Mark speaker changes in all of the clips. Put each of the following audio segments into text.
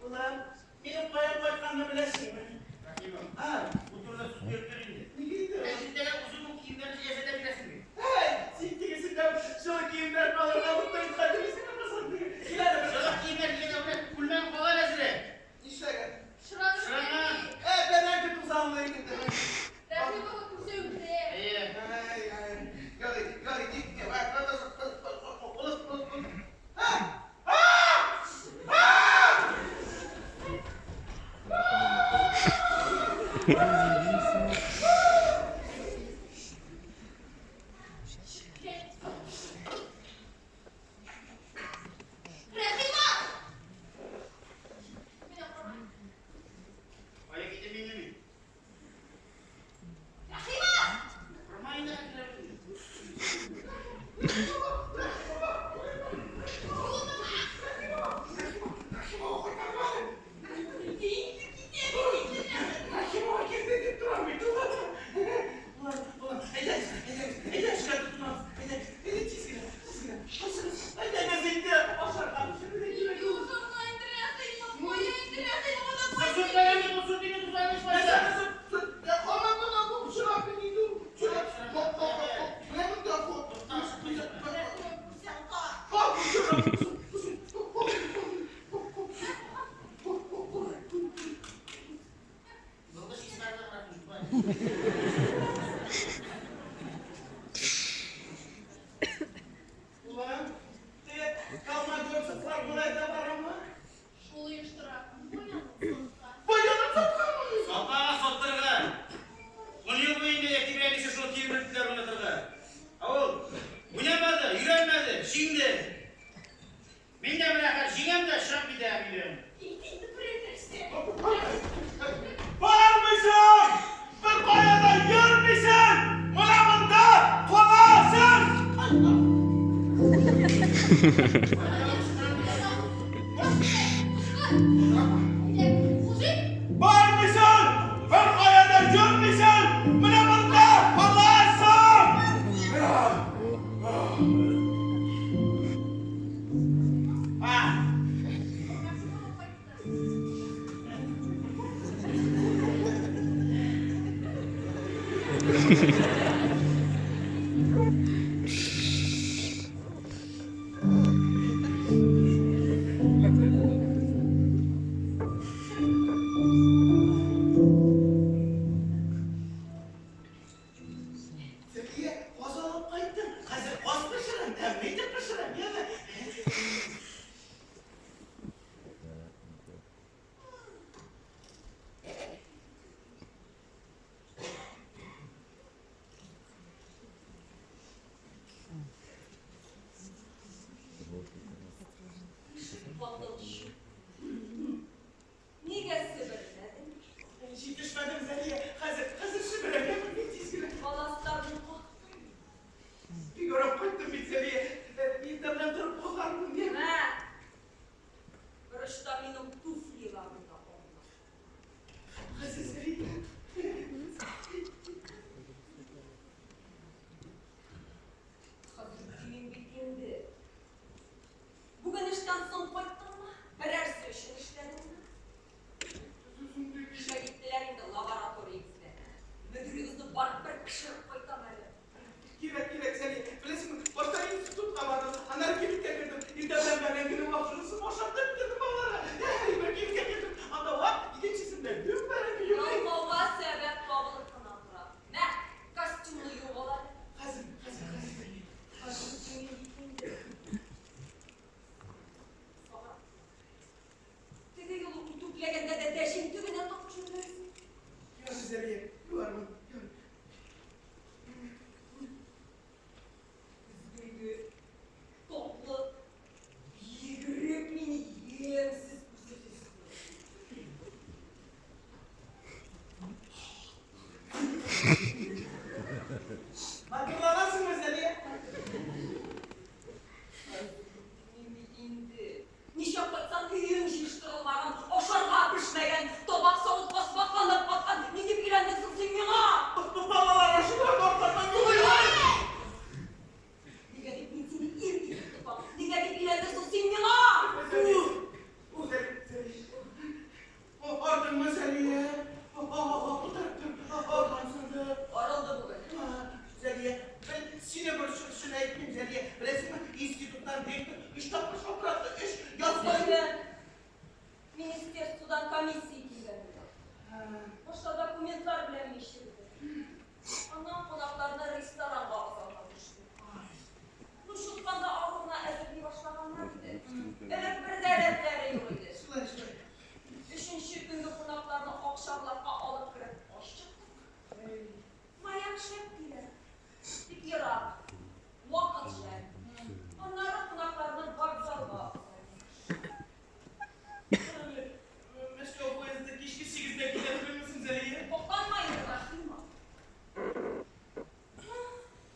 Speaker 1: Улым, минем каян кайтканны беләсеңме?
Speaker 2: Рәхимов,
Speaker 1: А,
Speaker 2: бу турыда сүз йөртер инде.
Speaker 1: Нигә инде?
Speaker 2: Ә син дә үзеңнең киемнәрне җәясә дә бирәсеңме?
Speaker 1: Әй, син тегесендә җылы киемнәрне алырга оныттың, хәтерлисеңме, кызым? Кил әле бер.
Speaker 2: Җылы киемнәр дигәндә менә күлмәгең кала әле әзрәк.
Speaker 1: Нишләгән?
Speaker 2: Шыранган.
Speaker 1: Ә, бәрәңге тузанлы инде.
Speaker 3: Рәхимова күсәүдә.
Speaker 2: Әйе.
Speaker 1: Ай, ай. Ярый, ярый, тик, тик, ай, ай, ай, ай, ай, ай, ай. А! А! А!
Speaker 3: Рәхимов! Менә кара.
Speaker 2: Кая китеп инде мин?
Speaker 3: Рәхимов!
Speaker 2: Кырма инде хәзер.
Speaker 1: Рәхимова килде дип торам бит. Улым, улым, әйдә, әйдә, әйдә, эшкә тотынабыз. Әйдә, әйдә, тиз генә, тиз генә. Ашыгыз. Әйдә, әйдә, инде ашарга пешерергә кирәк.
Speaker 3: Юзыңны инде, Рәхимов, кая инде, Рәхимов,
Speaker 2: Су кая бу су дигән тузан эш бар. Юлдаш Исмәгыйль Рәхимов.
Speaker 1: Улым, теге колмогорцевлар болай да барамы?
Speaker 3: Шул оештыра. Баяны сатка.
Speaker 1: Баяны сатканмы?
Speaker 2: Сатмага саттырган. 10 ел буе инде әти белән әнисе шуны тилмерттеләр уйнатырга. Ә ул уйнамады, өйрәнмәде, җиңде. Мин дә менә хәзер җиңәм дә чыгып китәм өйдән.
Speaker 3: Кит инде берәрсе.
Speaker 1: Бармыйсың! Бер кая да йөрмисең! Менә монда каласың!
Speaker 3: Мужик!
Speaker 1: Бармыйсың! Бер кая да йөрмисең! Менә монда каласың! А,
Speaker 3: Рәхимова кайтты.
Speaker 1: Сәлия, каз алып кайттым. Хәзер каз пешерәм, тәмле итеп пешерәм, яме? Зәлия, беләсеңме, институттан ректор өч тапкыр шалтыратты, өч язма.
Speaker 4: Безгә министерстводан комиссия килгән иде. Башта документлар белән тикшерде. Аннан кунакларны ресторанга озата төште. Ну, чутканда ару гына әзерли башлаганнар иде. Элек бер дә рәтләре юк иде.
Speaker 1: Шулай, шулай.
Speaker 4: Өченче көнге кунакларны акчарлакка алып кереп аш чыктык. Маяк шәп диләр. Тик ерак. Вакыт шәп. Аннары кунакларны вокзалга озаттык.
Speaker 1: Мәскәү поезды кичке 8-дә килә түгелме соң, Зәлия?
Speaker 4: Сокланма инде, Рәхимов.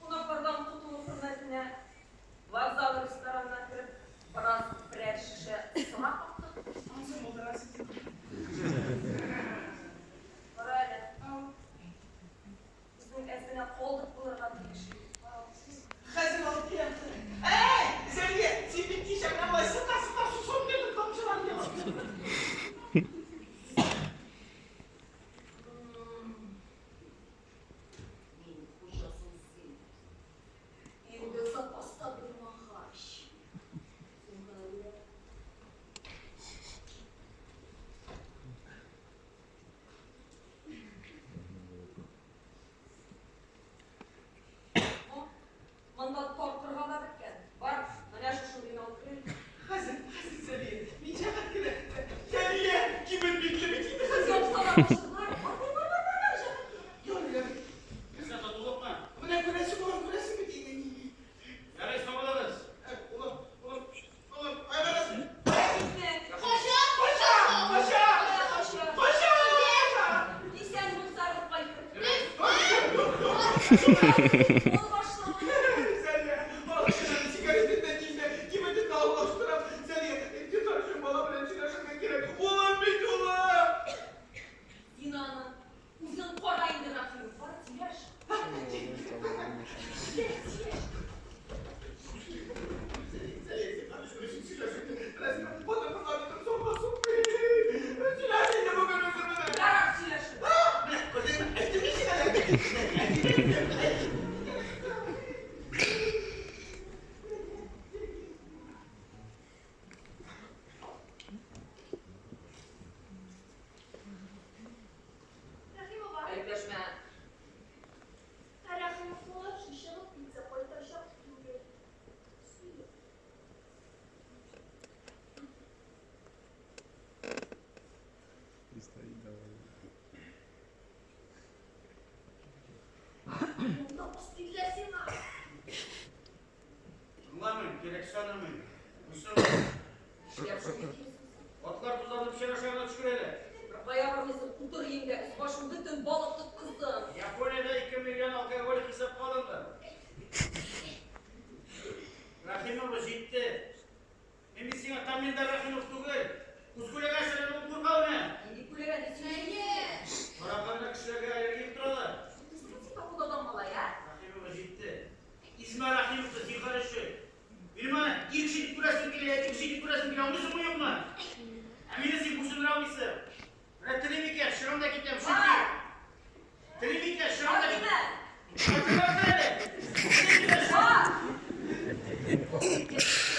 Speaker 4: Кунаклардан котылу хөрмәтенә вокзал ресторанына кереп, бераз берәр шешә сыра каптык.
Speaker 1: Ансы булдырасың.
Speaker 4: Кара әле, безнең әз генә калдык булырга тиеш.
Speaker 1: Хәзер алып киләм. Әй, Зәлия, син бит кичә менә болай сыта-сыта сусын бирдең тамчылар миңа.
Speaker 4: Мин хуҗасын син. Инде запаста булмагач. Син гына уйла. О, монда тартырга да беткән. Бар, менә шушындыйны алып кер.
Speaker 1: Хәзер, хәзер, Зәлия, мин җәһәт кенә. Зәлия, кибет бикле бит инде хәзер.
Speaker 4: Япсалар ачтылар. Бар, бар, бар, бар, бар, җәһәт кенә.
Speaker 1: Ярый, ярый.
Speaker 2: Нәрсә, татулыкмы?
Speaker 1: Менә күрәсең, улым, күрәсең бит инде.
Speaker 2: Ярый, сау булыгыз.
Speaker 1: Улым, улым, улым, айгырасың.
Speaker 4: Китте.
Speaker 1: Кача, кача, кача,
Speaker 4: Кача.
Speaker 1: кача, кача.
Speaker 4: Исән булсагыз кайтыр. Ул башлама.
Speaker 1: Зәлия, алып сигаретен дә кибетен дә алмаштырам. Зәлия, тотар өчен бала белән сөйләшергә кирәк. Улым бит, улым.
Speaker 4: Син аны үзең кара инде, Рәхимов. Бар, сөйләш. Сөйләш, сөйләш.
Speaker 1: Зәлия, син karışma, сөйләшергә. Беләсеңме, хатын-кызлар бит соңга сукмый. Сөйләш инде бүген үзең белән.
Speaker 4: Ярар, сөйләшер.
Speaker 1: Менә, күрдеңме? Әйттем мин сиңа, әйттем. Әйттем, әйттем.
Speaker 3: Рәхимова.
Speaker 4: Әләкләшмә.
Speaker 3: Ә Рәхимовлар чыгып китсә кайтачак түгел. Сөйлә.
Speaker 5: И стоит довольно.
Speaker 3: Монда өстиләр сиңа.
Speaker 2: Тыңламыйм, кирәк санамыйм. Буйсынмыйм.
Speaker 4: Эшләп шуны килсен.
Speaker 2: Атлар тузанып печән ашарга төшкер әле.
Speaker 4: Кая бармыйсың, утыр өеңдә, өс башың бөтен балык тоткыздың.
Speaker 2: Япониядә 2 миллион алкоголик хисапка алынды. Рәхимова җитте. Мин бит сиңа Тамилда Рәхимов түгел. Үз күләгәсе ул курка менә.
Speaker 4: Нинди күләгә ни сөйлисең?
Speaker 3: Әйе.
Speaker 2: Караганда кешеләргә аллергия торалар.
Speaker 4: Син покудадан малай, а?
Speaker 2: Рәхимова җитте. Измә Рәхимовты зинһар өчен. Минем аны ир кеше итеп күрәсем килә, әти кеше итеп күрәсем килә, аңлыйсыңмы юкмы? Ә мине син буйсындыра алмыйсың. Менә телим икән, чыгам да китәм, чөнки. Телим икән, чыгам да китәм.
Speaker 4: Бар димә!
Speaker 2: Тыңлап тор әле. Телим икән, чыгам.
Speaker 4: Бар!